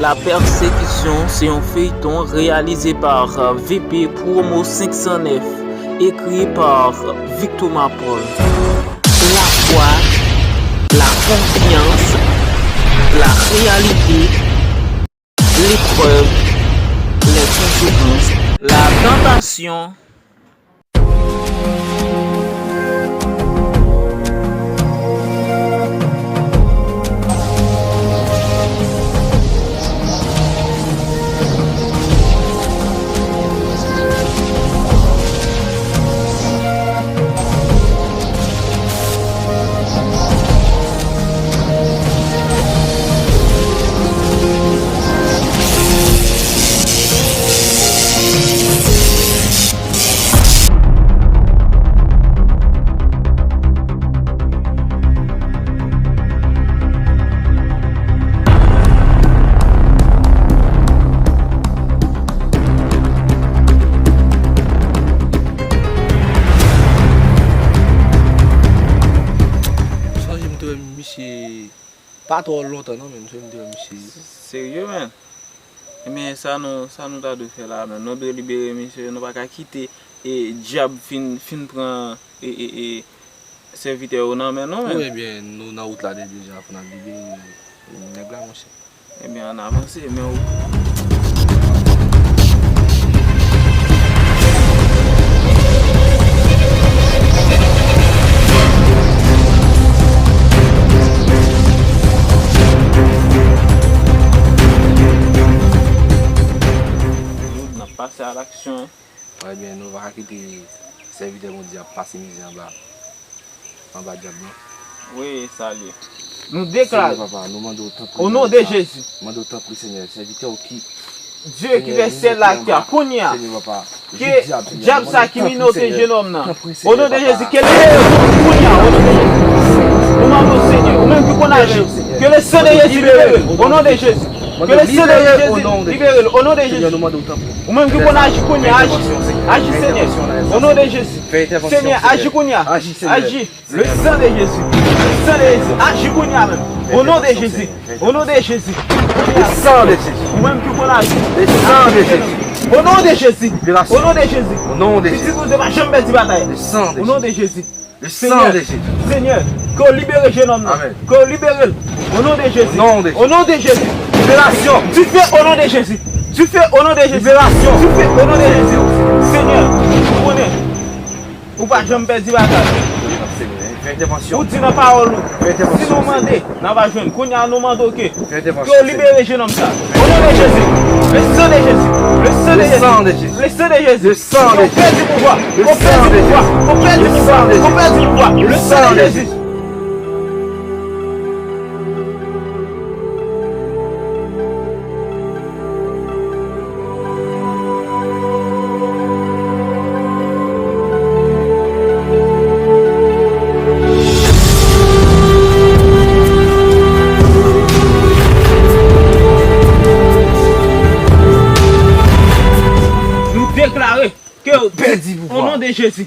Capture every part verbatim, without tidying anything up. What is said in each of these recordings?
La Persécution se yon feyton reyalize pa V P Promo senk san nèf, ekri pa Victor Mapol. La foi, la konfyans, la réalité, l'épreuve, les conséquences, la tentation. Sonje m te wè misye pa twò lontan non, men m sonje m te wè misye. Serye, men? Ebyen, sa nou, sa nou ta dwe fè la, men nou dwe libere misye, nou pa ka kite e dyab fin, fin pran e, e, e, sèvitè yo nan men nou, men. Wi, ebyen, nou nan wout la deja, fò n al libere nèg la, monchè. Ebyen, ann avanse, men ou. N ap pase a laksyon. Ebyen, nou pa ka kite sèvitè Bondye ap pase mizè anba, anba dyab lan. Wi, sa l ye. Nou deklare, Senyè papa, nou mande w tanpri, o non de Jezi, mande w tanpri, Senyè, sèvitè w ki Dye ki fè syèl la ak tè a, kounye a, Senyè papa, ke dyab sa ki minote jenòm nan, o non de Jezi, ke l libere kounye a, o non de Jezi. Nou mande w, Senyè, ou menm ki konn aji, ke le san de Jezi libere l, o non de Jezi. Ke le san de Jezi libere l, o non de Jezi. Ou menm ki konn aji kounye a, aji, aji, Senyè, o non de Jezi. Senyè, aji kounye a, aji. Le sang de Jésus. Le sang de Jésus. Aji kounye a menm. Au nom de Jésus. Au nom de Jésus. Le sang de Jésus. Ou menm ki konn aji. Le sang de Jésus. Au nom de Jésus. Libération. Au nom de Jésus. Au nom de Jésus. Pitit ou se pa janm pèdi batay. Le sang de Jésus. Au nom de Jésus. Le sang de Jésus. Senyè, ke w libere jenòm nan. Amen. Ke w libere l. Au nom de Jésus. Au nom de Jésus. Au nom de Jésus. Libération. Dife au nom de Jésus. Dife au nom de Jésus. Libération. Dife au nom de Jésus. Senyè, ou konnen. Ou pa janm pèdi batay. Ou di nan pawòl ou, si nou mande, n ap jwenn. Kounye a nou mande w ke, ke w libere jenòm sa. Au nom de Jésus, le sang de Jésus, le sang de Jésus, le sang de Jésus, le sang de Jésus, ke w pèdi pouvwa, ke w pèdi pouvwa, ke w pèdi pouvwa, ke w pèdi pouvwa, le sang de Jésus. Nou deklare ke w pèdi pouvwa. Au nom de Jésus.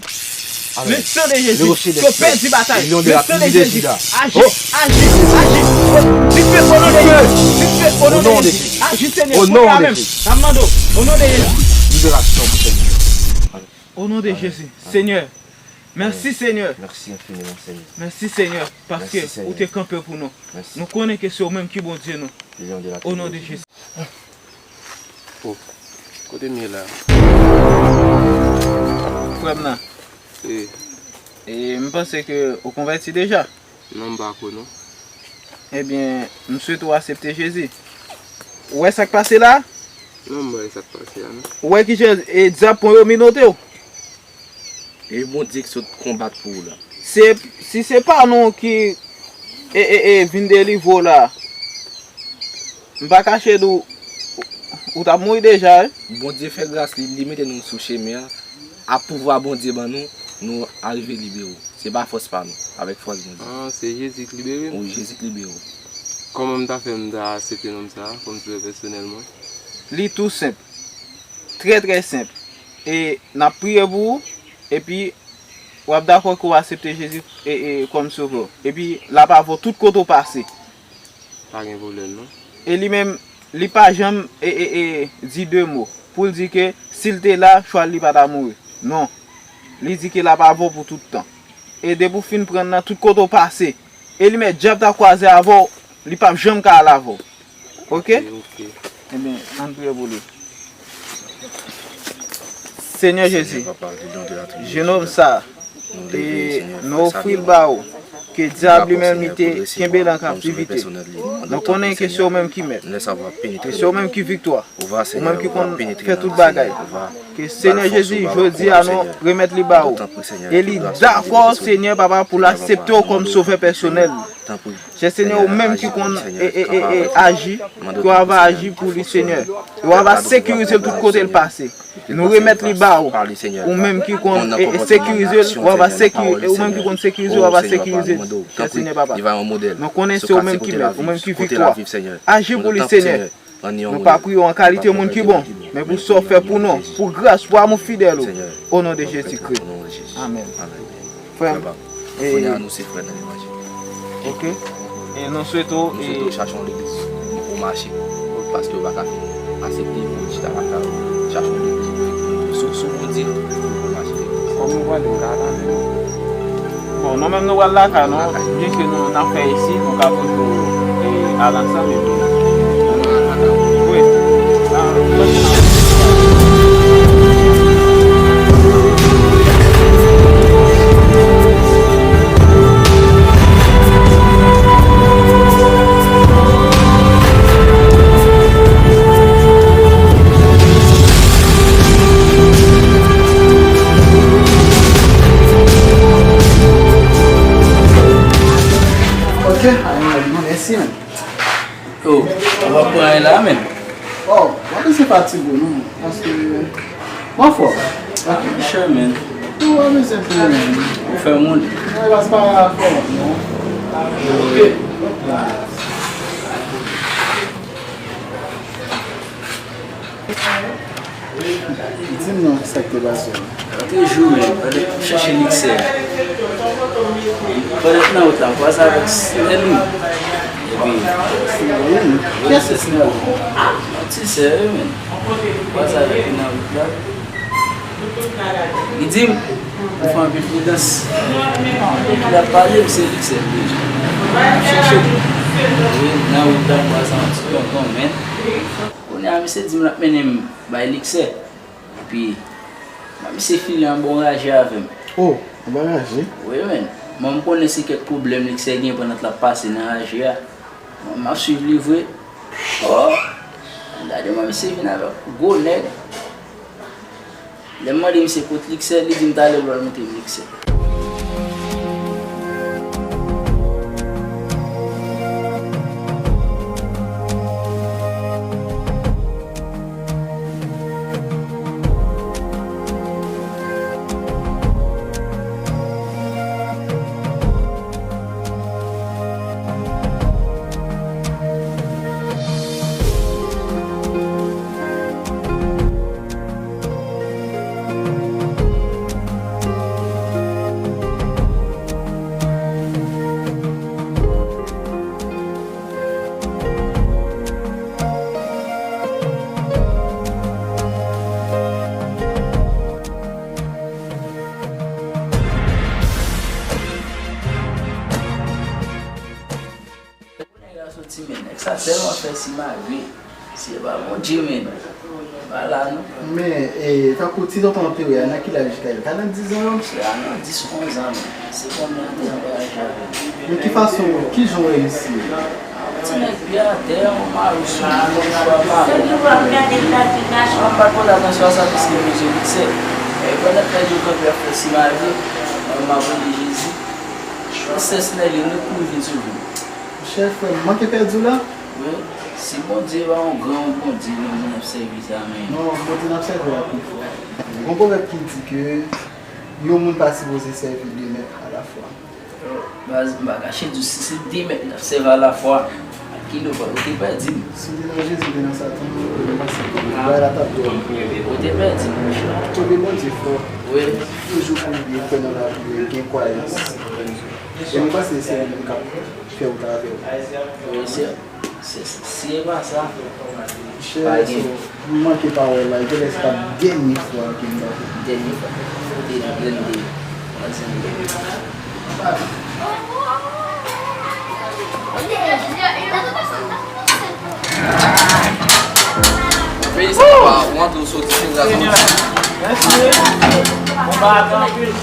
Le sang de Jésus, ke w pèdi batay. Le sang de Jésus, aji, aji, aji. Dife au nom de Jésus. Dife au nom de Jésus. Aji, Senyè, kounye a menm. N ap mande w, au nom de Jésus. Libération pou Senyè. Au nom de Jésus. Senyè, mèsi, Senyè. Mèsi enfiniman, Senyè. Mèsi, Senyè, paske ou te kanpe pou nou. Nou konnen ke se ou menm ki Bondye nou. Au nom de Jésus. Oh, kote m ye la? Frè m nan. Wi. E m panse ke ou konvèti deja. Non, m pa ko non. Ebyen, m swete w aksepte Jezi. Ou wè sa k pase la? Non, m wè sa k pase a non. Ou wè ki jan, e, dyab pran yo minote w? E Bondye ki sot konbat pou ou la. Se, si se pa nou ki, e, e, e, vin delivre w la, m pa kache di w, ou t ap mouri deja, wi. Bondye fè gras li, li mete nou sou chemen an. Ak pouvwa Bondye ban nou, nou arive libere w. Se pa fòs pa nou, avèk fòs Bondye. Ah, se Jezi ki libere m? Wi, Jezi ki libere w. Kòman m ta fè m ta aksepte nonm sa a kòm sovè pèsonèl mwen? Li tou senp. Trè, trè senp. E n ap priye pou ou, epi w ap dakò ke w aksepte Jezi, e, e, kòm sovè w. Epi l ap avè w tout kote w pase. Pa gen pwoblèm, non. E li menm, Li pa janm e, e, e, di de mo pou l di ke si l te la, chwa l li pa ta mouri. Non. Li di ke l ap avè w pou tout tan. E depi w fin pran nan, tout kote w pase, e li mèt dyab ta kwaze avè w, li p ap janm ka al avè w. Oke? Oke, oke. Ebyen, ann priye pou li. Senyè Jezi, jenòm sa, e nou ofri l ba ou. Ke dyab li menm li te kenbe l an kaptivite. Nou konnen ke se ou menm ki mèt. Ke se ou menm ki viktwa. Ou menm ki konn fè tout bagay. Ke Senyè Jezi, jodi a nou remèt li ba ou. E li dakò, Senyè Papa, pou l aksepte w kòm sovè pèsonèl. Chè Senyè, ou menm ki konn e, e, e, e, aji, ke w ava aji pou li, Senyè. E w ava sekirize l tout kote l pase. Nou remèt li ba ou. Ou menm ki konn e, e sekirize l, w ava sekirize, ou menm ki konn sekirize, w ava sekirize l, Senyè Papa. Nou konnen se ou menm ki mèt, ou menm ki viktwa. Aji pou li, Senyè. Nou pa priye w an kalite moun ki bon, men pou sa w fè pou nou, pou gras, pou amou fidèl ou. O non de Jezi Kri. Amèn. Frè m, e, oke. E nou swete w, e, chache yon legliz pou w mache. Paske yo pa ka fin aksepte pou w chita lakay ou. Chache yon legliz pou w sou, sou Bondye pou w mache legliz. Kòm nou prale, nou ka al avè nou. Bon, nou menm nou pral lakay nou, byen ke nou n ap fè isi, nou ka toujou, e, al ansanm epi nou al lakay nou. Wi. Ok, a, mèsi, man. Oh, w ap pran anyen la, menn? Oh, w ap eseye fatige w, non, paske m anfòm. Ok, sure, menn. Ou ap eseye fè, menn. Ou fè moun. Mwen pa se pa fè moun, non. Ok. Di m non, sa k te pase a. Lòt jou, men, pandan m chache Likse, pandan m nan wout la, m kwaze avèk Snelly. Epi, Snelly? Kiyès se Snelly? Yon ti sè, wi, men. M kwaze avèk li nan wout la. Li di m, ou fè anpil pridans. Epi l ap pale, m se Likse m bezwen. M ap chache l. Wi, nan wout la, m kwaze yon ti tonton, men. Kounye a, misye di m l ap mennen m bay Likse. Epi, mwen, misye file yon bon raje avè m. Oh, yon bon raje? Wi, men. Mwen, m konnen se kèk pwoblèm Likse gen pandan l ap pase nan raje a. Mwen, m ap swiv li vre. Oh! Gade mwen, misye vin avèk gwo nèg. Lè m mande misye kot Likse, li di m talè l pral montre m Likse. Kote nèg la soti, men? Nèg sa tèlman fè simagri. Se pa Bondye, men. Pa la, non. Men, e, tankou ti tonton an te wè a, nan ki laj li ta ye? Li ta nan diz an, non? Se a nan dis, onz an, men. Se konbyen an te angaje avè l? Men ki fason, ki jan w wè misye? Ti nèg pye atè, yon mawon sou li, yon mawon. Mwen pa t pote atansyon a sa, paske m bezwen Likse. E pandan nèg yo kanpe ap fè simagri, mwen, m ap priye Jezi. Sè Snelly, nou kouri vin sove m. Monchè, frè m, manke pèdi w la? Wi, si Bondye pa yon gran Bondye, Bondye n ap sèvi sa, men. Non, Bondye n ap sèvi a pi fò. Gon pwovèb ki di ke yon moun pa sipoze sèvi de mèt alafwa. Baz, m pa kache di w, si se de mèt n ap sèvi alafwa, ak kilo pa, ou te pèdi m. Si w te nan Jezi, ou te nan Satan, ou te nan Satan. Bagay la t ap dwòl. Ou te pèdi m, monchè. Kenbe Bondye fò. Wi. Toujou priye, kwè nan lapriyè, gen kwayans. E m panse se li menm k ap fè wout avè w. Wi, sè. Si, si, si e pa sa, Michel, pa gen. So, m manke pawòl la, e te lè se t ap dènye fwa ke m t ap. Dènye fwa. Kote nan dènye ansanm. Peyi sa pa w antre w soti, se gras mwen. Mèsi. Bon bagay anpil.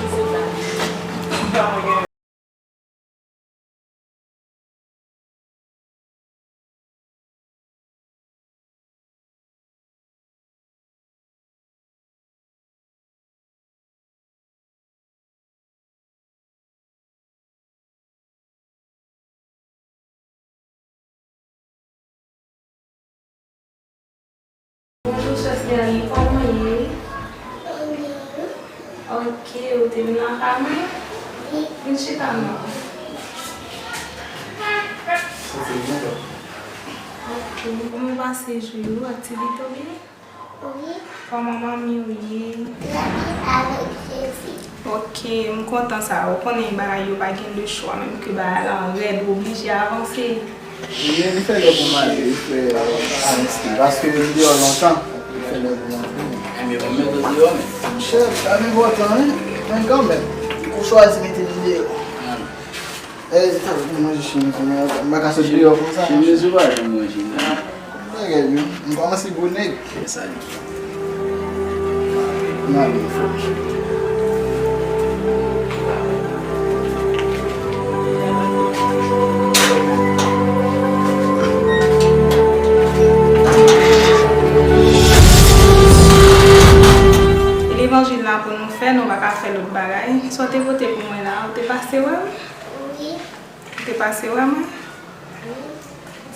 Bonjou sè Sterline, kòman w ye? Ok, ou te vin lakay mwen? Vin chita non. Ok, kòman w pase jou yo? Aktivite w byen? Wi. Kòman manmi w ye? Lavi avèk Jezi. Ok, m kontan sa. Ou konnen bagay yo pa gen de chwa, menm ke bagay la rèd, ou oblije avanse. Wi, li fè lè pou m ale, li fè avanse. Paske m deyò lontan, li fè lè pou m antre. Enben, ban m mete w deyò, men. Chèf, sa enpòtan, wi. Men kanmenm, ou chwazi mete m deyò. Èy, sa pou manje chen, m pa ka sot deyò konsa. Chen Jezi pa janm manje, non. Bagay yo, m kòmanse gwo nèg. Yes, I do. M ale, frè. E levanjil la pou nou fè, nou pa ka fè lòt bagay. Sa w te pote pou mwen la, ou te pase wè m? Wi. Ou te pase wè mwen?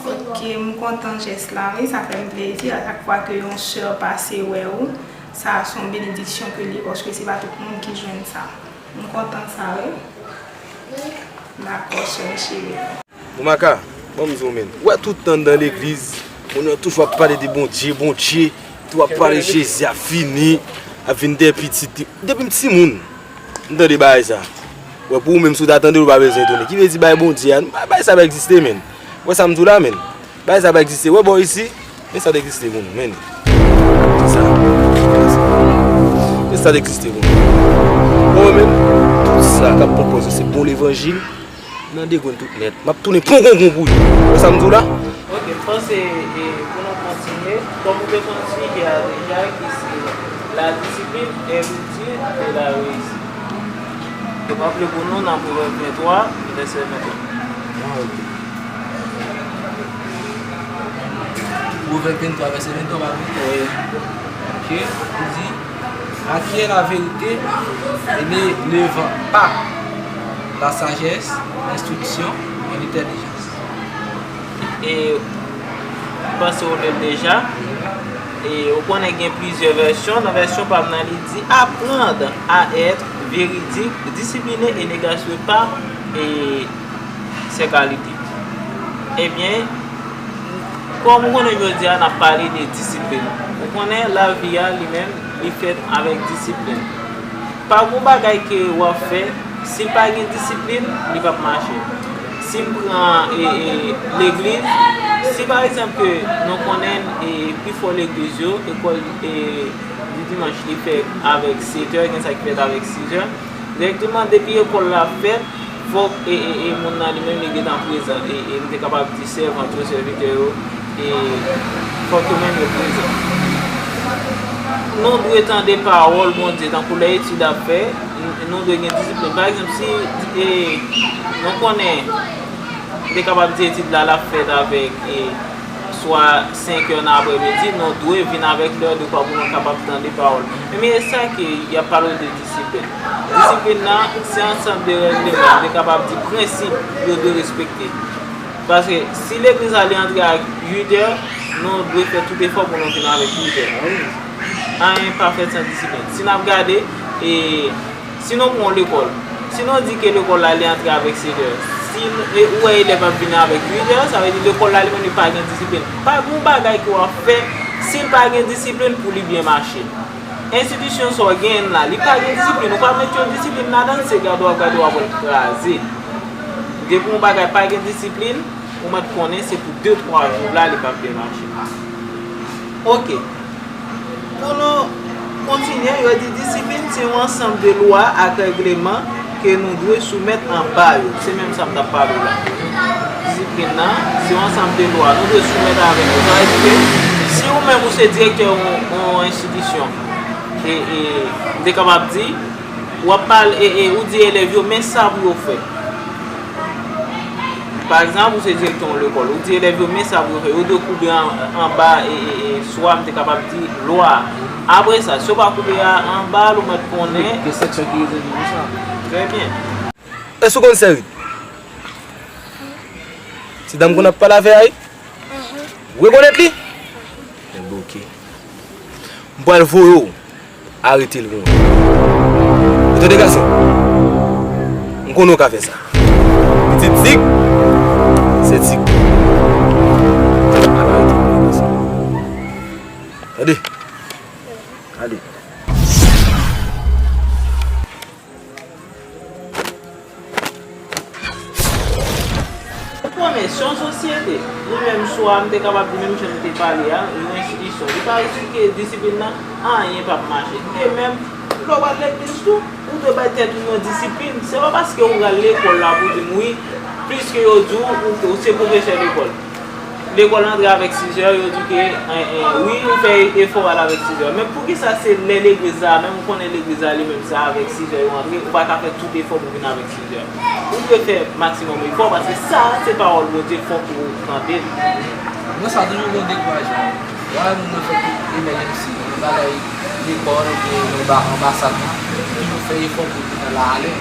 Ok, m kontan jès la, wi, sa fè m plezi. A chak fwa ke yon sè pase wè ou, sa se yon benediksyon ke li ye, paske se pa tout moun ki jwenn sa. M kontan sa, wi. Dakò, sè m cheri. Bon, Maka, ban m di w, men. Ou wè tout tan nan legliz, moun yo toujou ap pale de Bondye, Bondye, tou ap pale Jezi a fini, ap vin dèyè pitit li. Depi m timoun, m tande bagay sa. Wè, pou ou menm, si w ta tande l, ou pa bezwen etone. Ki vle di bay Bondye a, bay, bay sa pa egziste, men. Wè sa m di w la, men. Bay sa pa egziste. Wè bò isi, men sa t egziste pou nou, men. Se sa. Men sa t egziste pou nou. Bon, men, tout sa k ap pran pòz yo, se bon levanjil. Nan degrenn tout nèt. M ap tounen pongongon pou yo. Wè sa m di w la? Ok, m panse, e, pou nou kontinye, kòm ou te konn sijè a deja, ki se la discipline est l'outil de la réussite. E m ap li pou nou nan Pwovèb venntwa, vèsè venntwa. Ah, ok. Pwovèb venntwa, vèsè venntwa, pa vre? Wi. Ok, li di, Acquiert la vérité et ne, ne vends pas la sagesse, l'instruction et l'intelligence. E, m panse ou li l deja. E, ou konnen gen plizyè vèsyon. Nan vèsyon pa m nan, li di, Apprendre à être véridique, discipliné et ne gaspille pas, e, ses qualités. Ebyen, kòm ou konnen jodi a n ap pale de disiplin. Ou konnen lavi a li menm, li fèt avèk disiplin. Pa gon bagay ke w ap fè, si l pa gen disiplin, li p ap mache. Si m pran, e, e, legliz, si pa egzanp ke nou konnen, e, pifò legliz yo, lekòl, e, di dimanch, li fèt avèk sèt è, gen sa ki fèt avèk sis è. Dirèkteman, depi lekòl la fèt, fòk, e, e, e, moun nan li menm, li gentan prezan. E, e, m te kapab di sèvant yo, sèvitè yo, e fòk yo menm yo prezan. Nou dwe tande pawòl Bondye, tankou lè etid ap fè, n-, nou dwe gen disiplin. Pa egzanp, si, e, nou konnen, m te kapab di etid la, l ap fèt avèk, e, swa senk è nan aprèmidi, nou dwe vin avèk lè de kwa pou nou kapab tande pawòl. Ebyen, e sa ke y ap pale de disiplin. Disiplin nan, se ansanm de règleman, nou te kapab di prensip yo dwe respekte. Paske si legliz la li antre ak uit è, nou dwe fè tout efò pou nou vin avèk uit è. Anyen pa fèt san disiplin. Si n ap gade, e, si nou pran yon lekòl, si nou di ke lekòl la li antre avèk sèt è, si n-, e, ou wè elèv ap vini avèk uit è, sa vle di lekòl la li menm li pa gen disiplin. Pa gen yon bagay ke w ap fè si l pa gen disiplin pou li byen mache. Enstitisyon sa w genyen la, li pa gen disiplin, ou pa met yon disiplin ladan l, se gade w ap gade w ap wè l kraze. Depi yon bagay pa gen disiplin, Ou mèt konnen se pou de twa jou la li p ap byen mache. Oke. Pou nou kontinye, yo di disiplin se yon ansanm de lwa ak règleman ke nou dwe soumèt anba yo. Se menm sa m t ap pale w la. Disiplin nan, se yon ansanm de lwa. Nou dwe soumèt avèk yo. Sa vle di ke si ou menm ou se direktè yon, yon enstitisyon, e, e, m te kapab di, w ap pale, e, e, ou di elèv yo, men sa pou yo fè. Pa egzanp, ou se direktè yon lekòl, ou di elèv yo, men sa pou yo fè, yo dwe koube an, anba, e, e, e, swa m te kapab di, lwa a. Apre sa, si yo pa koube a, anba l, ou mèt konnen. Gen seksyon ki rete di konsa. Trè byen. Èske w konn Sèrin? Ti dam konn ap pale avè a, wi? Ou rekonèt li? Enben, oke. M pral voye w arete l pou mwen. Ou tande, gason? M konnen w ka fè sa. Pitit Tig, se Tig. Al arete l pou mwen, gason. Tande? Ale. Ou konnen, se yon sosyete. Li menm swa, m te kapab di menm jan m te pale a, yon enstitisyon. Li pa respekte disiplin nan, anyen p ap mache. E menm, lè w al legliz tou, ou dwe bay tèt ou yon disiplin. Se pa paske ou pral lekòl la pou di m, wi, pliske yo di w, ou, ou se pwofesè lekòl. Lekòl antre avèk sizè, yo di ke, en, en, wi, ou fè efò al avèk sizè. Men poukisa se lè legliz la, menm ou konnen legliz la li menm se avèk sizè yo antre, ou pa ka fè tout efò pou vin avèk sizè. Ou dwe fè maksimòm efò, paske sa a se pawòl Bondye, fòk ou tande l. Nan sa, toujou gen dekourajman. Lè w wè moun nan fè tout emerjensi, nan bagay lekòl oubyen nan ba-, anbasad la, toujou fè efò pou l vin la alè.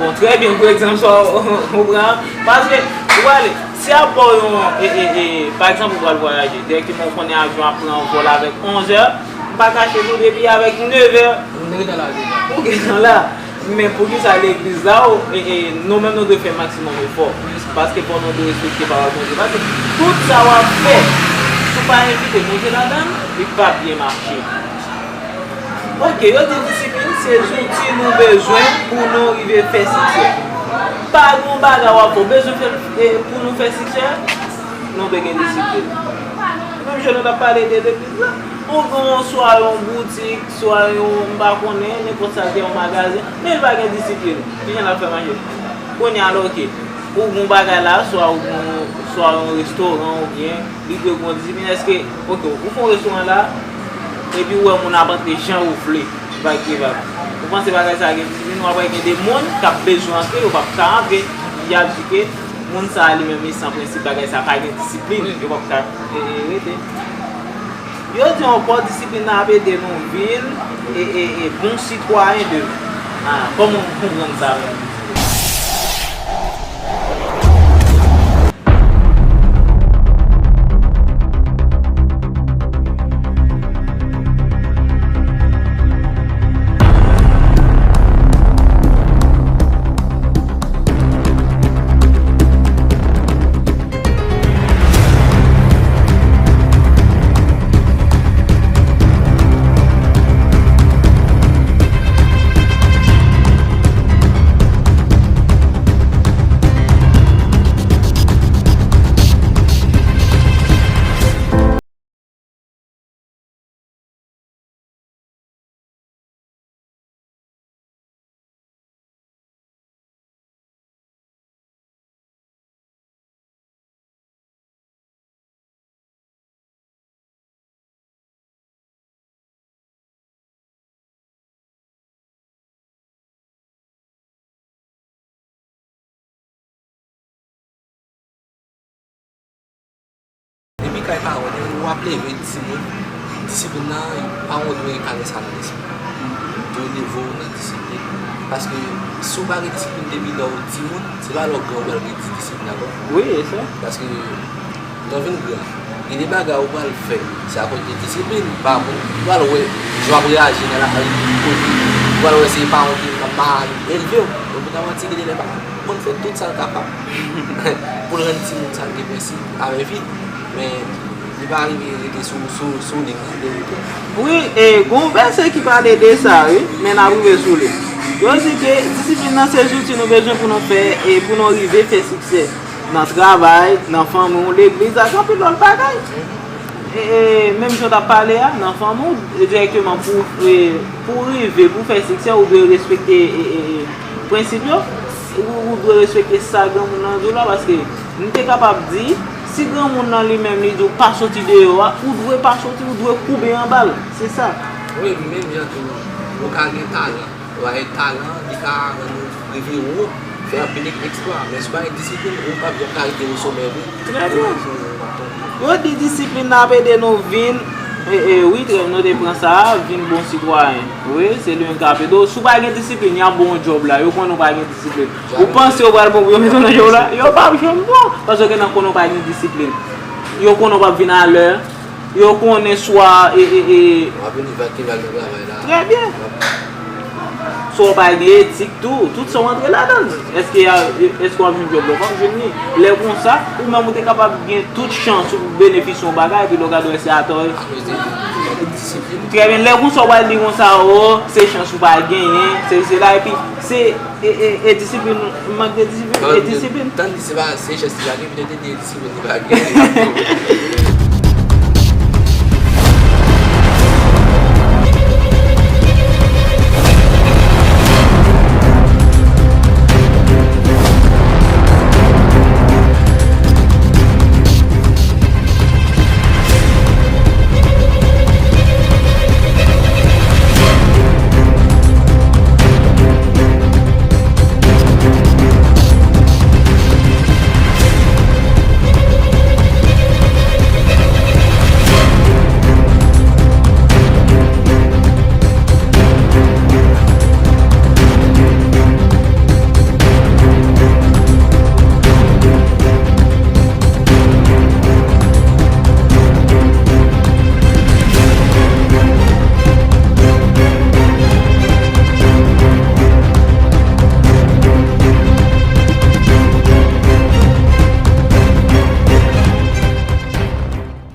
Bon, trè byen, pou egzanp sa w pran an, paske, ou pale, si y ap ba w yon, e, e, e, pa egzanp, ou pral vwayaje, dirèkteman ou konnen avyon ap pran vòl avèk onz è, m pa kache di w, depi avèk nèf è, ou gentan la deja. Ou gentan la. Men poukisa legliz la, ou, e, e, nou menm nou dwe fè maksimòm efò, paske fò nou dwe respekte pawòl Bondye, paske tout sa w ap fè, si w pa envite Bondye ladan l, li p ap byen mache. Oke, yo di disiplin se zouti nou bezwen pou nou rive fè siksè. Pa gen yon bagay w ap fè, w bezwen fè l, e, pou nou fè siksè, nou dwe gen disiplin. Menm jan nou t ap pale de legliz la, ou gen yon, swa yon boutik, swa yon, m pa konnen, nenpòt sa, gen yon magazen, men l pa gen disiplin. Kijan l ap fè manje? Kounye a la, oke, ou gen yon bagay la, swa ou gen yon, swa yon restoran oubyen li dwe gen yon disiplin. Èske, oke, ou fè yon restoran la, epi ou wè moun ap antre jan ou vle, vag ki vag. Ou panse bagay sa a gen disiplin? W ap wè gen de moun k ap bezwen antre, yo p ap ka antre. Y ap di ke moun sa a li menm li san prensip, bagay sa a pa gen disiplin, yo p ap ka, e, e, rete. Yo di ankò, disiplin nan ap ede nou vin, e, e, e, bon sitwayen demen. Ah, kòman w konprann sa menm? Depi kay paran w, ou ap leve timoun, disiplin nan, paran w dwe enkane sa nan lespri. Dwe leve w nan disiplin. Paske si w pa gen disiplin depi lè w timoun, se pa lè w gran w pral gen disiplin ankò. Wi, e sa. Paske lè w vin gran, gen de bagay ou pral fè, se akoz de disiplin. Pa egzanp, ou pral wè jan w ap reyaji nan lari, kote, ou pral wè se paran w ki mal elve w. Donk, pou ta manti, gen de lè paran w konn fè tout sa l kapab pou l rann timoun sa l gen prensip avè vi, men li pa rive rete sou, sou, sou liy nan verite. Wi, e, gen yon vèsè ki pale de sa, wi, men n ap rive sou li. Yo di ke disiplin nan se zouti nou bezwen pou nou fè, e pou nou rive fè siksè. nan travay, nan fanmi w, legliz, ak anpil lòt bagay. E, e, menm jan w t ap pale a, nan fanmi w, dirèkteman pou, e, pou w rive, pou w fè siksè, ou dwe respekte, e, e, e, prensip yo. Ou, ou dwe respekte sa granmoun nan di w la, paske m te kapab di, si granmoun nan li menm li di w pa soti deyò a, ou dwe pa soti, ou dwe koube anba l. Se sa. Wi, menm jan tou, ou ka gen talan. Ou pa gen talan, li ka rann ou rive wo, fè anpil eksplwa. Men si w pa gen disiplin, ou p ap janm ka rive o somè vre. Trè byen. Yo di disiplin nan ap ede nou vin, e, e, wi, trè, nou te pran sa a, vin bon sitwayen. Wi, se li menm k ap ede w. Si w pa gen disiplin, y ap ba w yon djòb la, yo konnen w pa gen disiplin. Ou panse yo pral bon pou yo mete w nan djòb la? Yo p ap janm bon, paske nan konnen w pa gen disiplin. Yo konnen w p ap vin alè. Yo konnen swa, e, e, e, W ap vin vakye bal nan travay la. Trè byen. Swa w pa gen etik tou, tout sa w antre ladan l. Èske, a, èske w ap jwenn djòb la? W p ap jwenn li. Lè konsa, ou menm ou te kapab gen tout chans ou benefisyè yon bagay, epi lè w gade w wè se atò. Akoz de mank disiplin. Trè byen, lè konsa w pral di konsa, o, se chans ou pa genyen, se, se la, epi se, e, e, e disiplin, mank de disiplin, e disiplin. Tann di se pa, se chans li pa genyen, epi te di e disiplin li pa genyen.